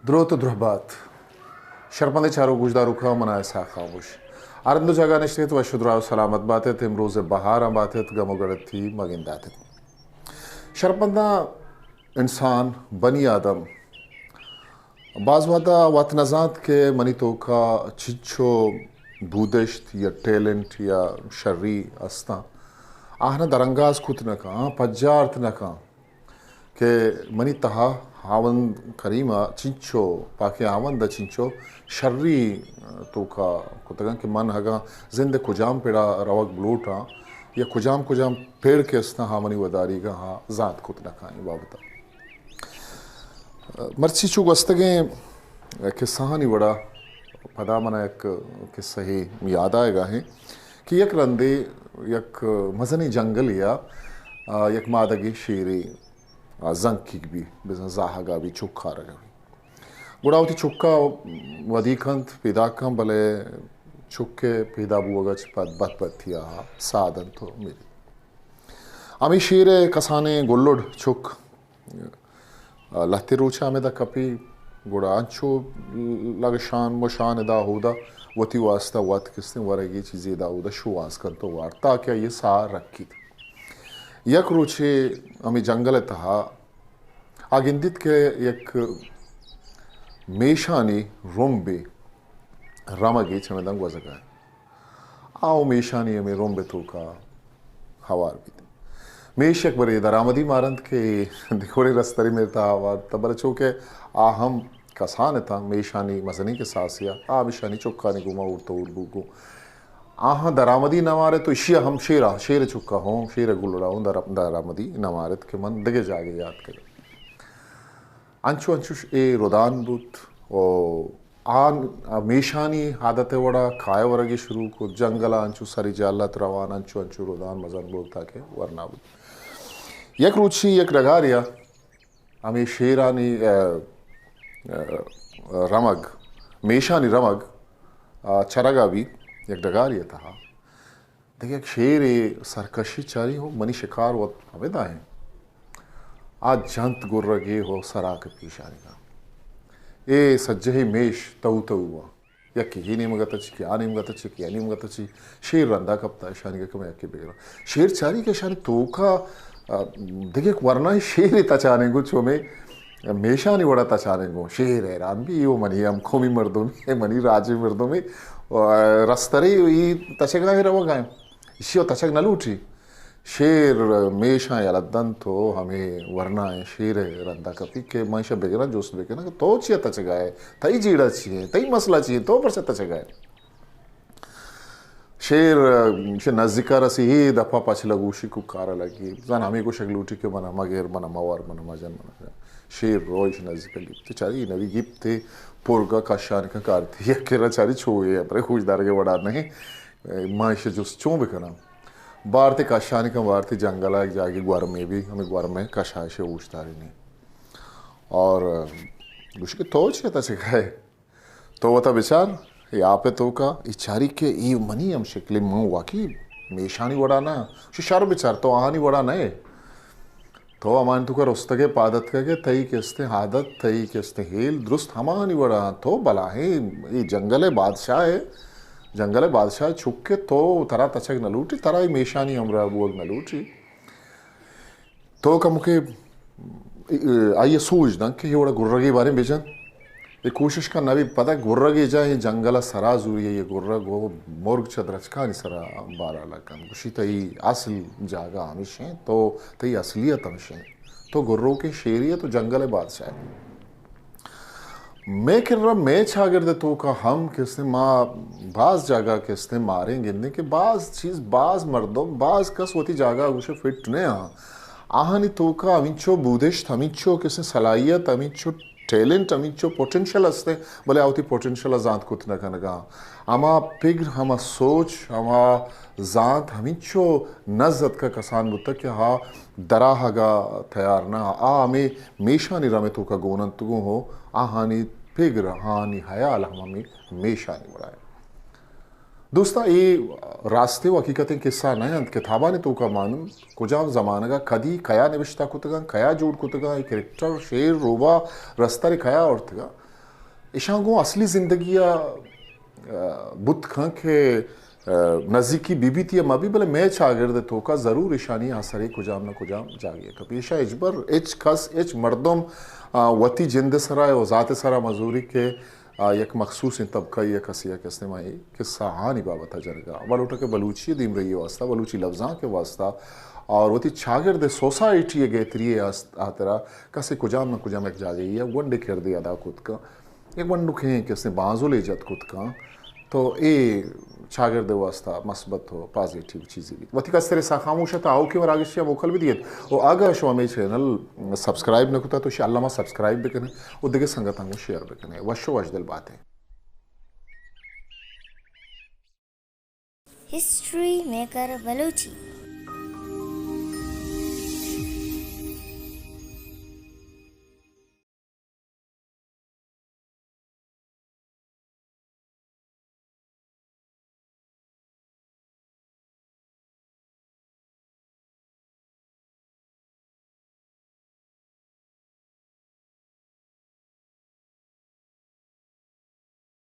دروت و درہبات۔ شرپندیں چاروک گوشداروکاں، من آں اسحاق خاموش۔ ہر ہند و جاگہ نشتیت، وش و دراہ و سلامت باتیت، امروز بہاراں باتیت، گم و گڑتی مگنداتیت۔ شرپنداں، انسان، بنی آدم، باز وہدا وت نزانت کہ منی توکا چنچو بودشت یا ٹیلنٹ یا شری استاں، آہنا درانگاز کت نہ کن، آہاں پجارت نہ کن۔ کہ منی تہا ہاوند کریم ء چنچو، پاکیں ہاوند ء چنچو شری توکا کتگاں کہ من اگاں زند ء کجام پڑا روگ بلوٹاں یا کجام کجام پڑ کہ استاں، ہا منی وداریگاں، ہا زانت کت نہ کن اے بابت ء۔ مرچی چو گوستگیں کسہانی وڑا پدا من ء یک کسہے یاد آیگا ہیں کہ یک رندے یک مزنیں جنگلے ء، آ، یک مادگے شیرے آ، زنکیگ بی، بزاں زاہگا بی، چک آرگا بی۔ گڑا وتی چکا ودی کنت، پیداک کنت، بلے چک ء پیدا بوگا چہ پد بدبھتی آہا ساد انت و مری۔ ہمے شیر ء کسانیں گلڑ چک، آ، لہتے روچ ہمدا کپی، گڑا انچو لگشان مشان ادا ہودا وتی واسطہ وت کستیں ورگی چیزے ادا ہودا شوہاز کنت و وارت تاکہ آئی ء ساہ رکیت۔ یک روچے ہمے جنگل ء تہا آ گندیت کہ یک میشانی رمبے رمگے چمداں گوزگا انت۔ آ و میشانی ہمے رمب ء توکا ہوار بیت۔ میش یک برے درآمدی مارنت کہ دگہ وڑیں رسترے مئے تہا ہوار بوتہ، بلے چو کہ آ ہم کسان اتاں، میشانی مزنیں کساسے ء، آ میشانی چکانی گوما ہورت و ہور بوت گوں۔ آہاں درآمدی نہ مارت و ایشی ء ہم شیر ء، شیر ء چکا ہوں، شیر ء گلڑا ہوں در-، درآمدی نہ مارت کہ من دگہ جاگہے آتکگاں۔ انچو انچوش اے ردان بوت و آ میشانی عادت ء وڑا کائے ورگی شروع کت، جنگل ء انچو سری جہلت روان، انچو انچو ردان مزن بوت تاکہ ورنا بوت۔ یک روچی یک ڈگارے ء ہمے شیرانی، ء، ء، رمگ، میشانی رمگ، ء، چرگا بیت یک ڈگارے ء تہا۔ دگہ یک شیرے سرکشی چاری ہو منی شکار وت ہمدا ہیں۔ آ جنت گرگے ہو سراک پیشانی کا۔ اے سجہی میش تو تو ہوا۔ یکے اے نیمگ ء تچی، کہ آ نیمگ ء تچی، کہ آ نیمگ ء تچی۔ شیر رندا کپتا، اشانی کہ کمے یکے بگراں۔ شیر چاری کہ اشانی توکا، آ، دگہ یک ورنائیں شیرے تچانیں گوں، چو مے میشانی وڑا تچانیں گوں۔ شیر حیران بی، او منی ہم قومی مردمے، منی راجی مردمے، آ، رسترے ای تچگا ہیں روگا ہیں۔ اشی و تچگ نہ لوٹی۔ شیر میشاں یلہ دنت و ہمے ورنائیں شیر ء رندا کپی کہ من ایشاں بگراں، جست بکناں کہ تو چیا تچگا ئے؟ تئی جیڑہ چی ایں؟ تئی مسئلہ چی ایں؟ تو پرچا تچگا ئے؟ شیر، ء، چہ نزیکا رسی، اے دپا پچ لگوشی کوکارا لگی۔ زان ہمے گوشگ لوٹی کہ من مگر، من مور، من مجن، من مجن۔ شیر روئیش نزیکا گپتے، چاری نوی گپتے، پرگا کشانی کا کارتی، یک کرا چاری چوئے، پرے خوش دارگے وڑا نہیں۔ ما ایشی جست چون بکناں؟ بارتی کشانی کن، بارتی جنگل ء یک جاگے گورمے بی، ہمے گورمے کشا ایشی اوشتارینی۔ اور گوشی کہ تو چی تچگا ئے؟ تو وتا بچار، اے آپ ء توکا، اے چاری کہ اے منی ہم شکلی، من واقعی میشانی وڑا نہ، شر بچار، تو آہانی وڑا نہ ئے۔ تو ہمانی توکا رستگے، پاد اتکگے، تئی کہ استیں عادت، تئی کہ استیں ہیل درست ہمانی وڑا انت۔ تو بلاہیں اے جنگل ء بادشاہ ئے، جنگل ء بادشاہ چک ئے، تو ترا تچگ نہ لوٹی، ترا اے میشانی ہمراہ بوگ نہ لوٹی۔ تو کمکے آئی ء سوج دنت کہ اے وڑا گرگے باریں بجن۔ اے کوشش کن نبی، پدا گرگ ء جاہ اے جنگل ء سرا زوری ء، اے گرگ و مرگ چہ درچکانی سرا بارا لگن۔ گوشی تئی اصل جاگہ ہمیش انت، تو تئی اصلیت ہمیش انت۔ تو گروکیں شیری ئے، تو جنگل ء بادشاہ ئے۔ مئے کرا مئے چاگرد ء توکا ہم کہ استیں ما باز جاگہ کہ استیں ماریں گندیں کہ باز چیز، باز مردم، باز کس وتی جاگہ ء گوشے فٹ نہ آں۔ آہانی توکا ہمینچو بودشت، ہمینچو کہ استیں صلاحیت، ہمینچو ٹیلنٹ، ہمینچو پوٹینشل استیں، بلے آ وتی پوٹینشل ء زانت کت نہ کنگا۔ ہما پگر، ہما سوچ، ہما زانت ہمینچو نز اتکگ، کسان بوتگ کہ ہا دراہگا تیار نہ، آ ہمے میشانی رمے توکا گون انت گوں ہو، آہانی پگر، آہانی حیال ہم ہمے میشانی وڑا انت۔ دوستاں، اے راستے و حقیقتیں قصہ نہ انت، کتابانی توکا مان انت، کجام زمانگا کدی کیا نبشتہ کتگاں، کیا جوڑ کتگاں، اے کریکٹر، شعر، روباہ، رستر کیا آورتگاں۔ اشاں گوں اصلی زندگی ءَ، آ، بوت کن کہ، آ، نزیکی بی بیت یا مہ بی، بلے مئے چاگرد ءِ توکا ضرور اشانی اثرے کجام نہ کجام جاگہے کپی۔ اشاں ہچبر ہچ کس، ہچ مردم، آ، وتی جند ءِ سرا و ذات ءِ سرا مزوری کہ، آ، یک مخصوصیں طبقہ یا کسی یک استعمائی قصہ ہانی بابت ءَ جنگا۔ ما لوٹا کہ بلوچی دیمرئی واسطہ، بلوچی لبزانک واسطہ اور وتی چاگرد ءِ سوسائٹی ءِ گہتری ءِ ہاترا کسے کجام نہ کجام یک جاگہے یا گونڈے کردے ادا کت کن۔ یک بنڈوکیں کسے بانزلے جت کت کن تو اے چاگرد ءِ واسطہ مثبت و پازیٹیو چیزے بیت۔ وتی کسترے سا خاموش ات، آؤکیں وراگشی ءَ موکل بدیت۔ و اگاں شما مئے چینل سبسکرائب نہ کتا تو شی الما سبسکرائب بکنے و دگہ سنگتاں گوں شیئر بکنے۔ وش و وشدل باتیں۔ ہسٹری میکر بلوچی۔